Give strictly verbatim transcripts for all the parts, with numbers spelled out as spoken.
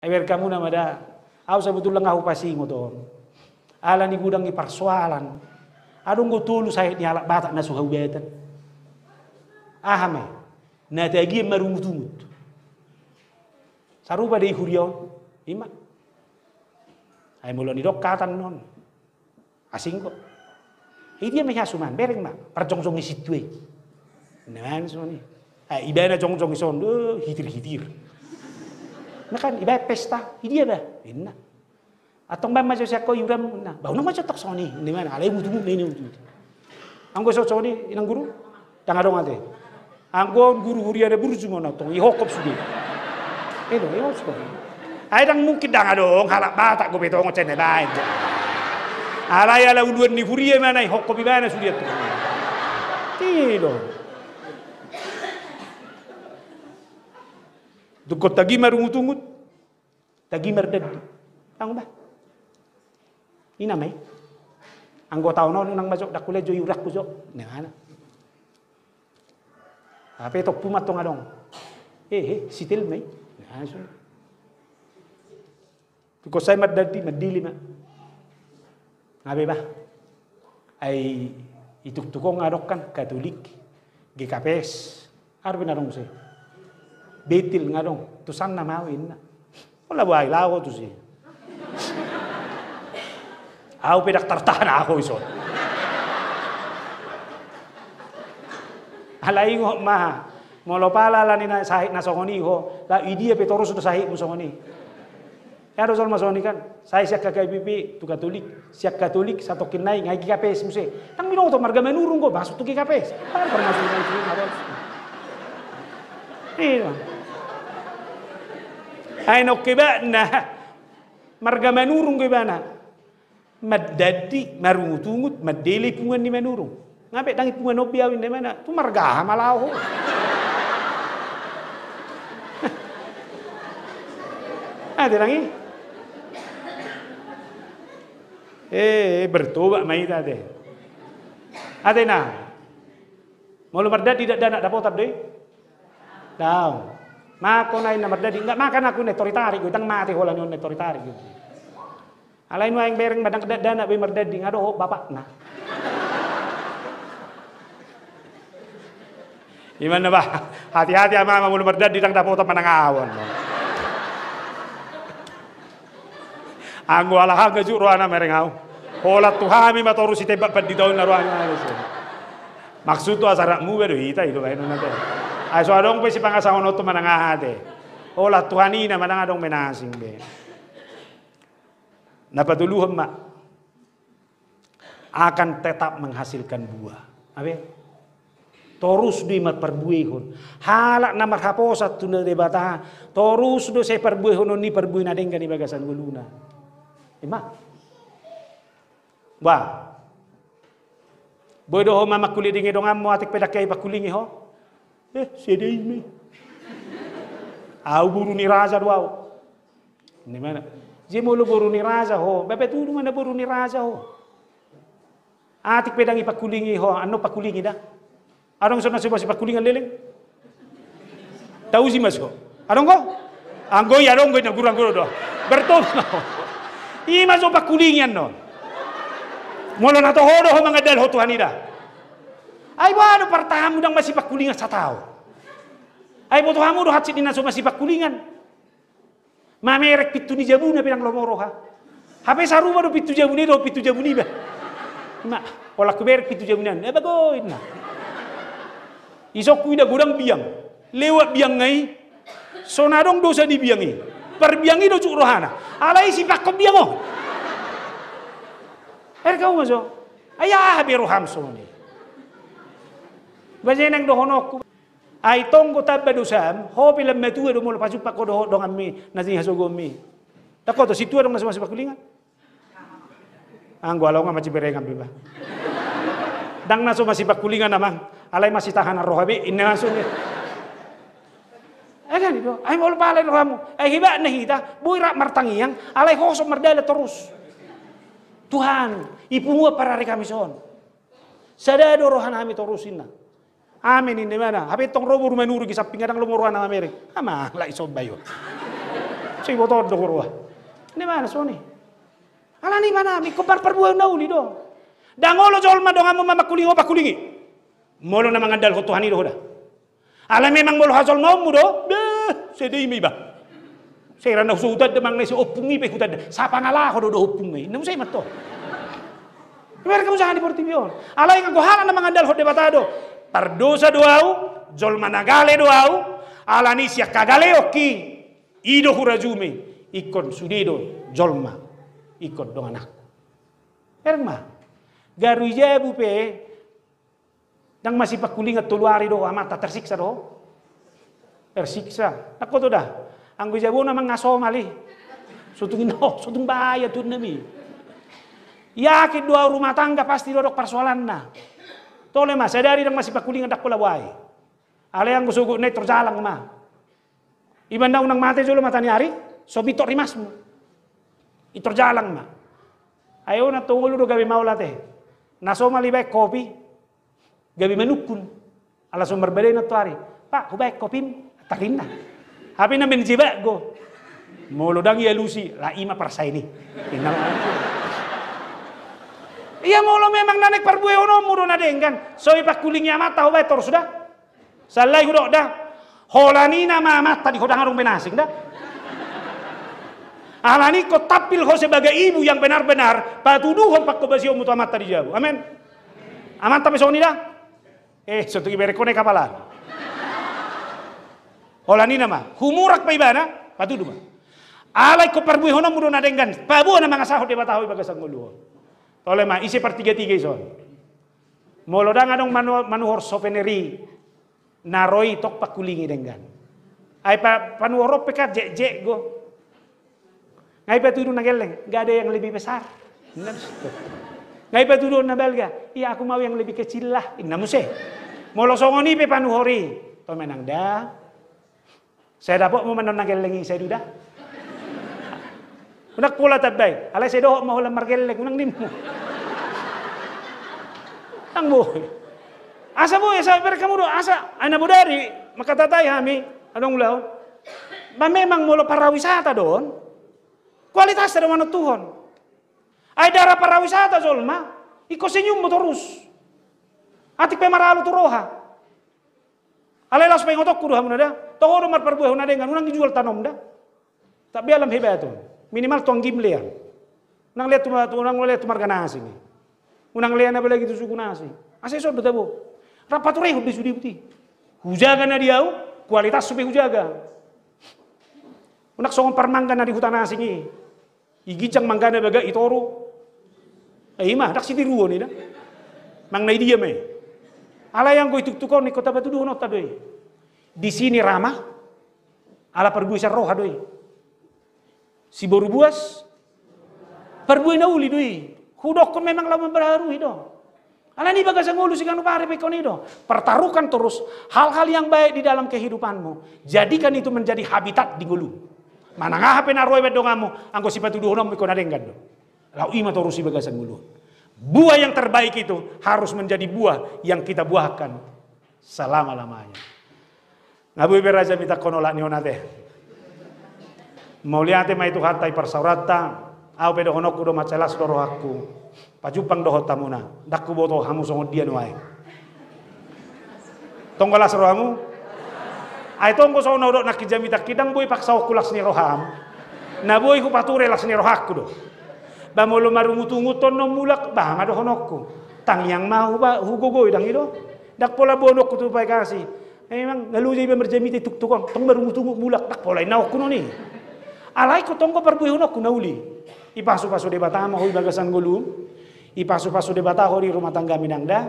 Ai bereng hamu na ma da. Au sabotulna nga hupasingot on. Ala ni godang ni parsoalan. Adong do tolu sahit ni halak Batak na so haubatan. Aha ma i? Na tagian marungutungut. Sarupa do i huria on. I ma. Ai molo nidok hata on. Asing do. Idia ma i hasuman, bereng ma, parjongjong ni sintua i. Ninna ma songon i. Ai, ibana jongjong i son, do, hitir-hitir. Nah kan, ibaen pesta, idia ba, ninna. Antong baen ma jo sian ho iuran, ninna. Ba unang ma jo antong songon i, ninna ma, alai mutu-mutu, ninna mutu-mutu. Anggo so songon i, inang guru, ndang adong ate. Anggo on guru huria na burju ma on antong, ihophop sude. I do, ihophop sude. Ai ndang mungkin ndang adong halak Batak dope tongon sai na baen. Alai ala uluan ni huria ma na ihophop ibana sude antong. I do. Tungkot tagi marungutungut. Tagi mardandi. Tanggung bah. Ina ma i. Anggo taon on unang ma jo, ndang hulean jo iuranku jo. Ninna. Hape tompu ma antong adong. Eh, eh, sitel ma i. Ninna songon i. Tungkot sai mardandi, mandele ma. Nga be bah. Ai ituktuk on nga adong kan, Katolik, G K P S. Aha dope na adong muse? Betel nga adong, tu sana ma au ninna. Pola boha i laho ho tusi. Au pe ndang tartahan ahu i son. Alai ingot ma, molo pala ala ni na sahit na songon i ho, laho idia pe torus do sahitmu songon i. Ia do jolma songon i kan, sai sian H K B P tu Katolik, sian Katolik satongkin nai nga i G K P S muse. Ndang binoto marga Manurung ho, masuk tu G K P S. Kan termasuk i. Iya. Ai nongke ibana, marga Manurung ho ibana. Mardandi, marungutungut, mandele i punguan ni Manurung. Nga be ndang i punguan on be au ninna ibana, tu marga aha ma laho ho. Ate nang i. Eh, bertobat ma hita ate. Ate na. Molo mardandi dakdanak dapotan do i? Daong. Maka na inna mardandi, nga maka na aku ninna tori-tarik do i, ndang mate holan on ninna tori-tarik do i. Alai nuaeng bereng ma ndang dakdanak be mardandi, nga dohot bapakna. Ima ninna bah, hati-hati amang molo mardandi ndang dapotan manang aha on. Anggo alahang nga juk rohana mereng au. Holan tu hami ma torus i tembak pandita on na rohana. Maksudhu asa rap muba do hita i do baenon ate. Ai so adong pe sipangasahononhu manang aha ate. Holan tu hanina manang adong be na asing be. Na patoluhon ma, akan tetap menghasilkan buah. Abe? Torus do i marparbuehon. Halak na marhaposan tu Debata, torus do sai parbuehononna i parbue na denggan i bagasan ngoluna. Ima. Bah. Boi do ho ma mangkulingi donganmu, atik pe ndang hea i pangkulingi ho. Eh, sedei me. Au boru ni raja do au. Ninna ibana. Jadi molo boru ni raja ho, bapa tudu ma na boru ni raja ho. Atik pe ndang i pangkulingi ho, annon pangkulingi da. Adong so na so masipangkulingan leleng? Tausi ma so. Adong ho? Anggo i adong ho, i na guru anggo do. Bertobat ma ho. I ma so pangkulingi annon. Molo na toho do ho mangandalhon Tuhan i da. Ai boha do partahanmu ndang masipangkulingan sataon. Ai boto hamu do hansit ni na so masipangkulingan. Mamereng pintu ni jabuna pe ndang lomo roha. Hape sarupa do pintu jabuna i dohot pintu jabu niba. Ima, holan hubereng pintu jabuna, na bagoin na. Dison huida godang biang. Lewat biang nga i. So na adong dosa di biang i. Parbiang i do juk rohana. Alai sipanghon biang on. Bereng hamu ma so. Ai aha be roham songon i. Bajenang dohononku. Ai tong do tamba dosam, ho pe lam matua do molo pajumpang ho dohot donganmi na nihasogoonmi. Ndang ho do sintua adong na so masipangkulingan? Anggo alai nga masiberengan be bah. Ndang na so masipangkulingan amang, alai masitahanan roha be, ninna langsung i. Ai kan i do, ai molo pala i rohamu, ai hebatna hita, boi rap martangiang, alai hosom mardalan torus. Tuhan, i punguan parari hami son. Sada do rohanami torus ninna. Amen ninna ibana. Hape tong ro boru Manurung i samping, ndang lomo rohana mamereng. Amang, lae somba i on. Iboto do gurua. Ini mana soni? Alani mana mi kobar parbuaon na uli do. Dang olo jolma donganmu ma mangkulingi ho, pangkulingi. Molo na mangandalhon Tuhan i do ho da. Ala memang molo hajolmaonmu do, deh, sede i ma iba. Sera na so hutanda mangnai si ompung i pe hutanda. Sapangalaho do do ompung i. Na muse i manto. Mereka usaha di portibi on. Alai anggo halak na mangandalhon Debata do. Pardosa do au, jolma na gale do au, alani sian hagaleonki. I do hurajumi, ingkon sude do jolma, ingkon dongananku. Ereng ma. Garu i jabu pe, dang masipangkulingan tolu ari do amanta, tersiksa do. Tersiksa. Nakko to da. Anggo i jabu na mangasomali. Sotung ino, sotung bahaya tu nami. Yakin do au rumah tangga pasti dodok parsoalanna. Tole ma, sadari dang masipangkulingan dang pola buai. Alai anggo sogot na i torjalang ma. Iba na unang mate jolo mataniari, so mintok rimasmu. I torjalang ma. Ai ona tong ulu do gabe maol ate. Na so malibaen kopi, gabe manungkun. Ala so marbadai na tu ari. Pak, hubaen kopim, tarinna. Hape na menjebak go. Molo dang i alusi, la i ma parsain i. Inna. Ia molo memang na naeng parbuehononmu do na denggan. So i pangkulingi amanta hubaen torus da. Sallai hudok da. Holan i nama amanta di ho dang adong be na asing da. Alani ingkon tampil ho sebagai ibu yang benar-benar patuduhon panghobasionmu tu amanta di jabu. Amen. Amanta pe songon i da. Eh, sotung i berek ho na i kapalan. Holan i nama. Humurang pe ibana. Patudu ma. Alai ingkon parbuehononmu do na denggan. Paboa na mangasahon Debata ho i bagasan ngolu on. Tole ma. Ise partiga-tiga i son. Molo dang adong manu-, manuhor souvenir i. Na ro i tong pangkulingi denggan. Ai pa-, panuhor on pe kan jekjek go. Nga i patudu na gelleng, nggak ada yang lebih besar. Inna muse. Nga i patudu na balga, iya aku mau yang lebih kecil lah. Inna muse. Molo songon i pe panuhor i. To menang da. Sai dapotmu manon na gelleng i sai duda. Unang pola tambai. Alai sai dohot ma holan margelleng, unang nimmu. Nang boi. Asa boi, asa berek hamu do, asa, ai na bodari, mangkatatai hami, adong ulaon. Ba memang molo parawisata do on, kualitasna do manontuhon. Ai dara parawisata jolma, ingkon senyum ma torus. Atik pe maralo tu roha. Alai laos paingotonku do hamu na da, tong ho do marparbuehon na denggan, unang dijual tanom da. Tabe alam hebaton, minimal tu anggim lean. Unang lean tu ma-, tu, unang lean tu marga na asing i. Unang lean apalagi tu suku na asing. Asa ison do tabo. Rap paturehon do i sude buti. Hujaga na di au, kualitas pe hujaga. Unang songon parmangga na di huta na asing i. I ginjang manggana baga i toru. Eh, i ma, dang sitiruon i da. Manang na i dia ma i. Alai anggo i tuktuk on, ingkon tapatuduhononta do i. Di sini ramah, ala parbuesan roha do i. Siboru buas, parbue na uli do i. Hudokkon memang laho mambarui do. Alani bagasan ngolu siganup ari pe ingkon i do. Pertaruhkan terus hal-hal yang baik di dalam kehidupanmu. Jadikan itu menjadi habitat di ngolu. Manang aha pe na ro i baen donganmu, anggo sipatuduhononmu ingkon na denggan do. Laho i ma torus i bagasan ngolu. Buah yang terbaik itu harus menjadi buah yang kita buahkan selama-lamanya. Nga boi be raja mitangkon olat ni on ate. Mauliate ma i Tuhanta i parsauranta. Au pe dohononku do mansai las do rohangku. Pajumpang dohot hamuna. Dang huboto hamu songon dia nuaeng. Tong las rohamu? Ai tong songon na hudok nangkin jamitangkin, dang boi paksahonku las ni roham. Na boi hupature las ni rohangku do. Ba molo marungutungut on non mulak, ba ma dohononku. Tangiang ma huba-, hugogoi dang i do. Dang pola boanonku tu paikasi. Memang nga loja iba marjamita i tuktuk on, tong marungutungut mulak, dang pola inna onku non i. Alai ingkon tong do parbuehononku na uli. Ipasupasu Debata ma ho i bagasan ngolum. Ipasupasu Debata ho di rumah tanggam i nang da.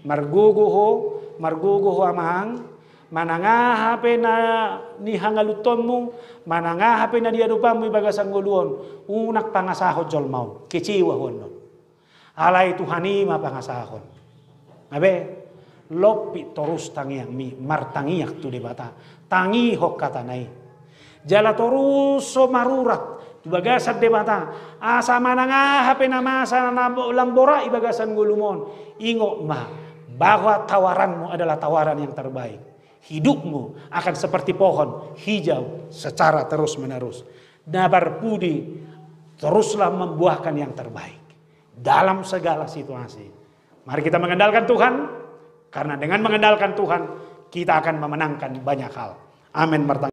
Margogo ho, margogo ho amang. Manang aha pe na nihangaluthonmu, manang aha pe na diadopanmu i bagasan ngolu on. Unang pangasahon jolma on. Kecewa ho annon. Alai Tuhan i ma pangasahon. Nga be, lompit torus tangiangmi, martangiang tu Debata. Tangihon hatana i. Jala torus so marurat tu bagasan Debata. Asa manang aha pe na masa na lam borat i bagasan ngolum on. Ingot ma, bahwa tawaranmu adalah tawaran yang terbaik. Hidupmu akan seperti pohon hijau secara terus-menerus. Na parpudi, teruslah membuahkan yang terbaik dalam segala situasi. Mari kita mengandalkan Tuhan, karena dengan mengandalkan Tuhan, kita akan memenangkan banyak hal. Amin. Martang-